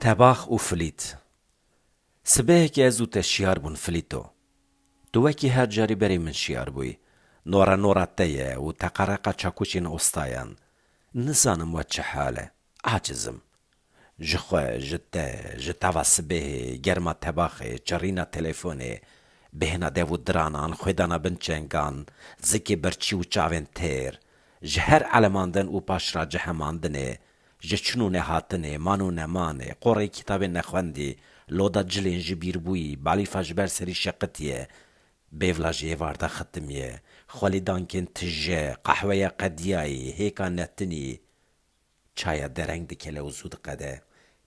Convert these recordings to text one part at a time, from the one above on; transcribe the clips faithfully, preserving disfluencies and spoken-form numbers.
Tebax û Filît. Sibehekê ez û te şiyar bûn, Filîto. Tu wekî her carî berî min şiyar bûyî. Nora nora te ye û teqereqa çakûçên ostayan. Nizanim we çi hal e. Aciz im. Ji xwe, ji te, ji tava sibehê, germa tebaxê, çirîna telefonê, bêhna dev û diranan, xwedana bin çengan, zikê birçî û çavên têr, ji her elemandin û paşra cihemandinê, ji çin û nehatinê, man û nemanê, qorê kitabên nexwendî, loda cilên ji bîr bûyî, balîfa ji ber serî şeqitiye, bêvla ji êvar de xitimiye, xwelîdankên tije, qehweya qediyayî, hêka netinî, çaya dereng dikele û zû diqede.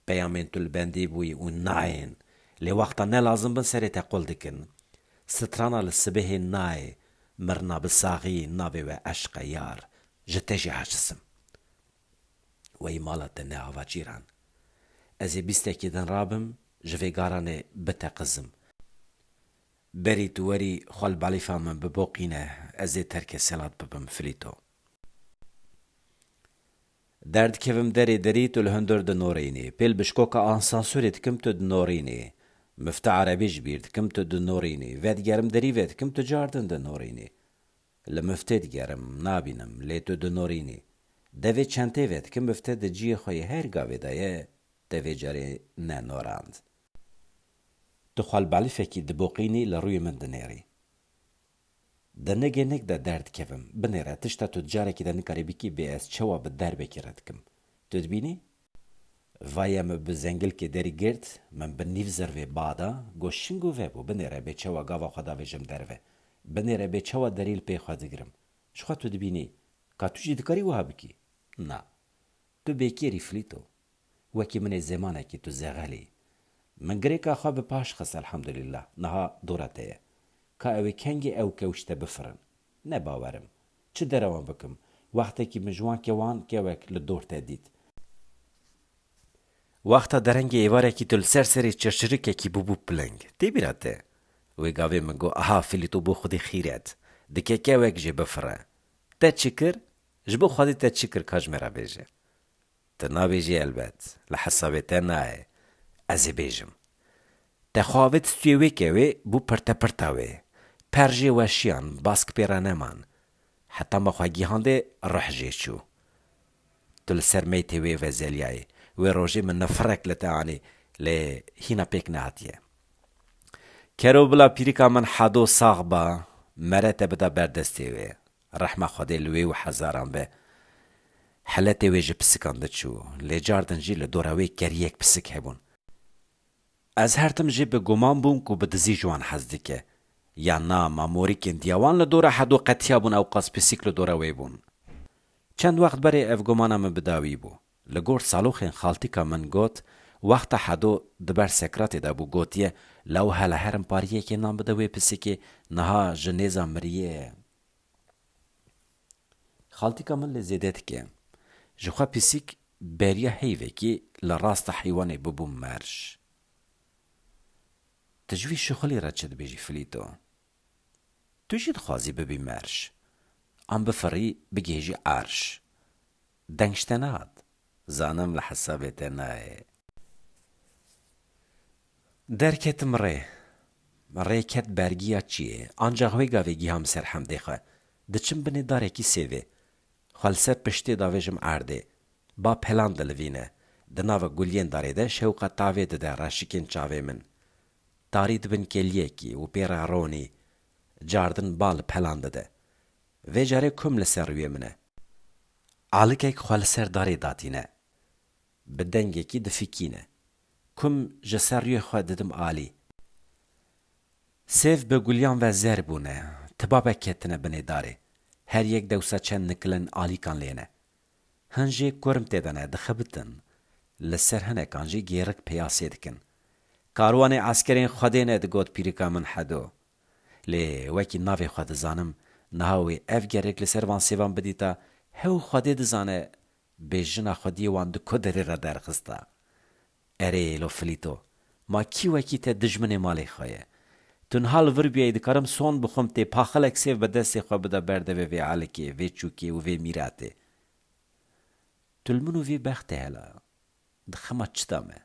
Peyamên tu li bendê bûyî û nayên. Lê wexta ne lazim bin serê te qul dikin. Strana li sibehê nayê. Mirina bi saxî navê we eşq e yar. Ji te jî aciz im. Wey mala te ne ava cîran. Ez ê bîstekî din rabim, ji vê garanê biteqizim. Berî tu werî xwe li balîfa min biboqîne, ez ê terkê selat bibim, Filîto. Derdikevim derê derî, tu li hundir dinorînî. Pêl bişkoka ansansûrê dikim, tu dinorînî. Mifta erebî ji bîr dikim, tu dinorînî. Vedigerim derî vedikim, tu cardin dinorînî. Li miftê digerim, nabînim, lê tu dinorînî. Devê çentê vedikim, mifte di ciyê xwe yê her gavê de ye, te vê carê nenorand. Tu xwe li balîfekî diboqînî, li rûyê min dinêrî. Di nigê nig de derdikevim. Binêre, tişta tu di carekî de nikarî bikî, bê ez çawa bi derbekî re dikim. Tu dibînî? Vaye min bi zengilkê derî girt, min bi nîv zirvê ba da, got, "Şingo vebû, binêre, bê çawa gava xwe davêjim derve. Binêre, bê çawa derî li pê xwe digirim." Ji xwe tu dibînî, ka tu jî dikarî wiha bikî? Na. Tu bêkêrî, Filîto. Wekî min ê zêmanekî tu zexelî. Min girêka xwe bi paş xist, elhamdulillah, niha dora te ye. Ka ew ê kengê ew kewş te bifirin. Ne bawer im. Çi derewan bikim? Wextekî min ji wan kewan kewek li dor te dît. Wexta derengê êvarekî tu li ser serê çirçirikekî bûbû piling. Tê bîra te? Wê gavê min got, "Aha, Filîto, bo xwedî xîret. Dike kewek jê bifire." Te çi kir? Ji bo xwedî te çi kir, ka ji me re bêje? Tu nabêjî elbet, li hesabê te nayê. Ez ê bêjim. Te xwe avêt stûyê wê kewê, bû pirtepirta wê. Per jê weşiyan, bask pê re neman. Heta me xwe gihande, ruh jê çû. Tu li ser meytê wê vezeliyayî. Wê rojê min nifirek li te anî, lê hîna pêk nehatiye. Kero bila pîrika min Hedo sax ba, mere te bida ber destê wê. Rehma Xwedê li wê û hezaran be. Heletê wê ji pisikan diçû, lê cardin jî li dora wê keriyek pisik hebûn. Ez her tim jê bi guman bûm ku bi dizî ji wan hez dike. Yan na, ma morîkên diya wan li dora Hedo qetiya bûn, ewqas pisîk li dora wê bûn. Çend wext berê ev gumana min bi dawî bû. Li gor saloxên xaltîka min got, wexta Hedo di ber sekratê de bû, gotiye, "Law hele herim pariyekê nan bide wê pisikê, niha ji nêza miriye." Xaltîka min lê zêde dike. Ji xwe pisîk beriya heyvekî li rasta heywanê bibû merj. Tu ji vî şixulî re çi dibêjî, Filîto? Tu jî dixwazî bibî merj. An bifirî, bigihêjî erş. Deng ji te nehat. Zanim li hesabê te nayê. Derketim rê. Rê ket bergiya çiyê. Ancax wê gavê giham ser hemdê xwe. Diçim binê darekî sêvê. Xwe li ser piştê davêjim erdê. Ba pelan dilivîne. Di nava guliyên darê de şewqa tavê dide reşikên çavê min. Tarî dibin keliyekî û pê re ronî. Cardin ba li pelan dide. Vê carê kum li ser rûyê min e. Alikek xwe li ser darê datîne. Bi dengekî difikîne. Kum ji ser rûyê xwe didim alî. Sêv bi guliyan ve zer bûne, tibabek ketine binê darê. Her yek dewsa çend nikilên alîkan lê ne. Hin jê kurm tê de ne, dixebitin. Li ser hinekan jî gêrik peyasê dikin. "Karwanê eskerên Xwedê ne," digot pîrika min Hedo. Lê wekî navê xwe dizanim, niha wê ev gerek li ser van sêvan bidîta, hew Xwedê dizane, bê jina xwediyê wan di ku derê re derxista. Erê, lo Filîto, ma kî wekî te dijminê malê xwe ye? Tu niha li vir biyayî, dikarim son bixwim tê paxilek sêv bi destê xwe bida ber devê vê alikê, vê çûkê û vê mîratê. Tu li min û vê bextê hela, di xema çi de me?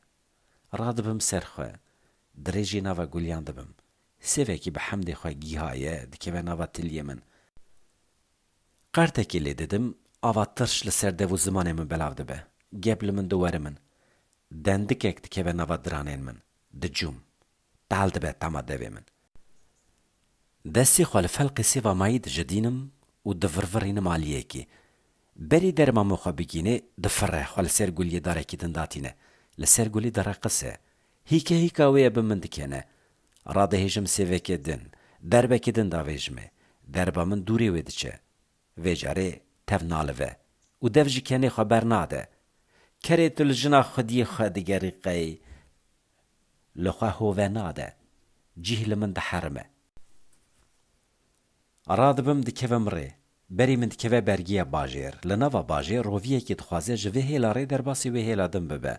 Radibim ser xwe. Dirêjî nava guliyan dibim. Sêvekî bi hemdê xwe gîhaye, dikeve nava tiliyê min. Qertekî lê didim, ava tirş li ser dev û zimanê min belav dibe. Gep li min diwerimin. Dendikek dikeve nava diranên min. Dicûm. Tal dibe tema devê min. Destê xwe li felqê sêva mayî dijedînim û divirvirînim aliyekî. Berî derma min xwe bigînê, difire, xwe li ser guliyê darekî din datîne. Li ser gulî direqise. Hîke hîka wê ye bi min dikene. Radihêjim sêvekê din, derbekê din davêjime. Derba min dûrê wê diçe. Vê carê tev nalive û dev ji kenê xwe bernade. Kerê tu li jina xwediyê xwe digerî qey. Li xwe hove nade. Cîh li min diherime. Radibim dikevim rê. Berî min dikeve bergiya bajêr. Li nava bajêr roviyekê dixwaze ji vê hêla rê derbasî wê hêla din bibe.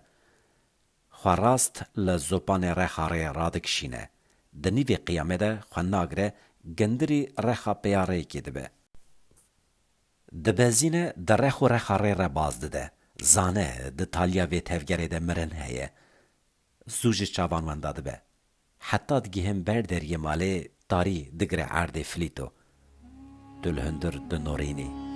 Xwe rast li zopanê rexa rê radikişîne. Di nîvê qiyamê de xwe nagire, gindirî rexa pêya rêyekê dibe. Dibezîne, di rex û rexa rê re baz dide. Zane, di taliya vê tevgerê de mirin heye. Zû ji çavan wenda dibe. Heta digihên ber deriyê malê, tarî digire erdê Filîto. Tu li hundir dinorînî.